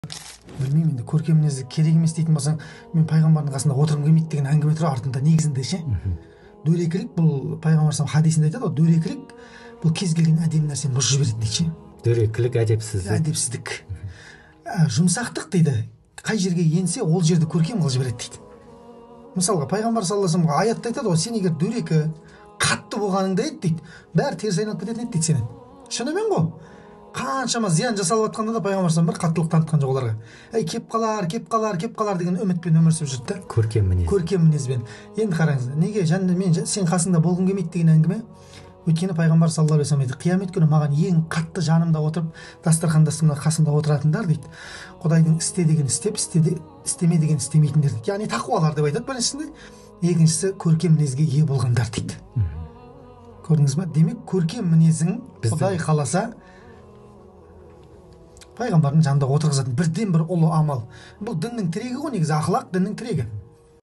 Білмеймін енді, көркем мінезді керек емес дейтін болсаң, мен пайғамбардың қасында отырғым келмейді деген әңгіме тұр артында негізінде ше. Дөрекілік, бұл пайғамбар хадисінде айтады ғой, дөрекілік бұл кез келген әдемі нәрсені бұзып жібереді дейді ше. Дөрекілік, әдепсіздік. Әдепсіздік. Жұмсақтық дейді, қай жерге енсе ол жерді көркем қылып жібереді дейді. Мысалға, пайғамбар саллаллаху алейхи вассалам аятта айтады ғой, сен егер дөрекі, қатты болғаныңда еді дейді, бәрі теріс айналып кететін еді дейді сенен. Шынымен ғой, қаншама зиян жасалып жатқанда да пайғамбар саллаллаху алейхи вассалам бір қаттылық танытқан жоқ оларға. Әй, кеп қалар, кеп қалар, кеп қалар деген үмітпен өмір сүріп жүрді да. Көркем мінез. Көркем мінезбен. Енді қараңыз, неге жанында мен сен қасыңда болғым келмейді деген әңгіме? Өйткені пайғамбар саллаллаху алейхи вассалам айтады, қиямет күні маған ең қатты жанымда отырып, дастархандасымда қасымда отыратындар дейді, Құдайдың істе деген істеп, істеме деген істемейтіндер дейді. Яғни тақуалар деп айтады біріншісінде, екіншісі көркем мінезге ие болғандар дейді. Көрдіңіз ба? Демек, көркем мінезің Құдай қаласа пайғамбардың жанында отырғызатын бірден бір ұлы амал. Бұл діннің тірегі ғой негізі, ақлақ діннің тірегі.